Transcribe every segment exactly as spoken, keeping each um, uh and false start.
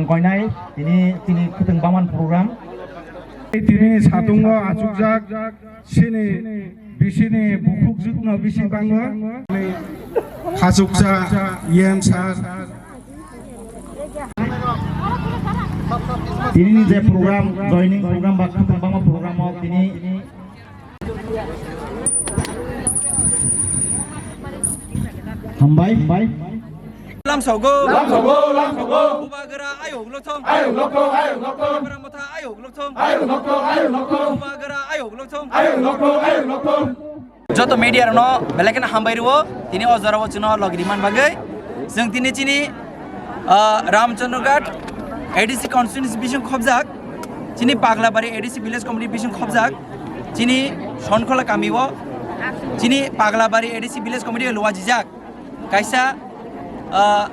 Koinai tini tini khwtwng baman program. Tini satungo achukjak sini bisini bukhuk jukno bisi bango. Khachuksa yem sar. Tini ni je program, joining program ba khwtwng bama program o tini. Hambai, hambai. Lamsogo. Lamsogo, lamsogo. Bubagra ayok lothong. Ayok lothong, ayok lothong. Bubagra motha ayok lothong. Ayok lothong, ayok lothong. Bubagra ayok lothong. Ayok lothong, ayok lothong. Joto media rokno belai kheno hambai rwo, tini o jora o chwngno logi rimani bagwi. Chwng tini chini, ah, Ramchandraghat A D C constituency bising khobjak, chini Paglabari A D C village committee bising khobjak, chini Sonkhola kami o, chini Paglabari A D C village committee o luajijak. Kaisa, ah,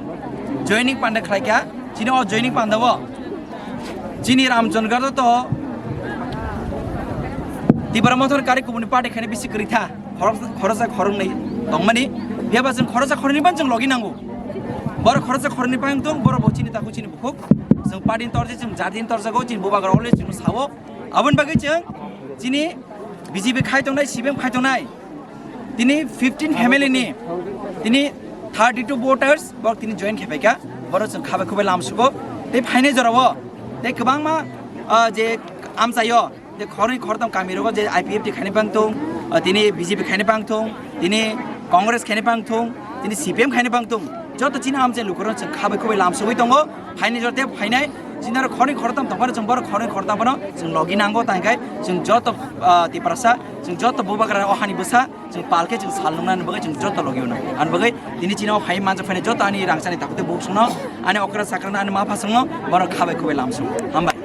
joining panda khlaikha, chini o joining panda o chini Ramchandraghat to Tipra Motha ni kari kubuni party khaina bisi kwrwi tha, khorok-, khoroksa khoroknwi tongmani, phiyaba chwng khoroksa khoroknwi ban chwng logi nango. Borok khoroksa khoroknwi pang tong, borok bo chini takhuk chini bukhuk, chwng party ni torjak, chwng jati ni torjago, chini bubagra always chwng sao. Aboni bagwi chwng chini B J P khai tongnai, C P M khai tongnai, tini fifteen family ni, tini thirty two voters, borok tini join khe phaikha, borok chwng khabai khubai lamsugo. Tei phainai jorao, tei kwbangma, ah, je amchaio, je khorwi khortam kami rogo je I P F T khaini pang tong, ah, tini B J P khaini pang tong, tini Congress khaini pang tong, tini C P M khaini pang tong, joto chini amchai lukurok chwng khabai khubai lamsugwi tongo. Phainai jora tei phainai, chini aro khorwi khortam tongphano chwng borok khorwi khortam phano chwng logi nango, tangkhe chwng joto, ah, Tiprasa, chwng joto bubagra o hani bwsa, chwng palkhe chwng sal nungnani bagwi chwng joto logi uno. Ani bagwi tini chini o phai manjak phainai joto ani rangchani takhuk tei bukhuk songno, ani okra chakrano, ani ma phasongno, borok khabai khubai lamsung. Hambai.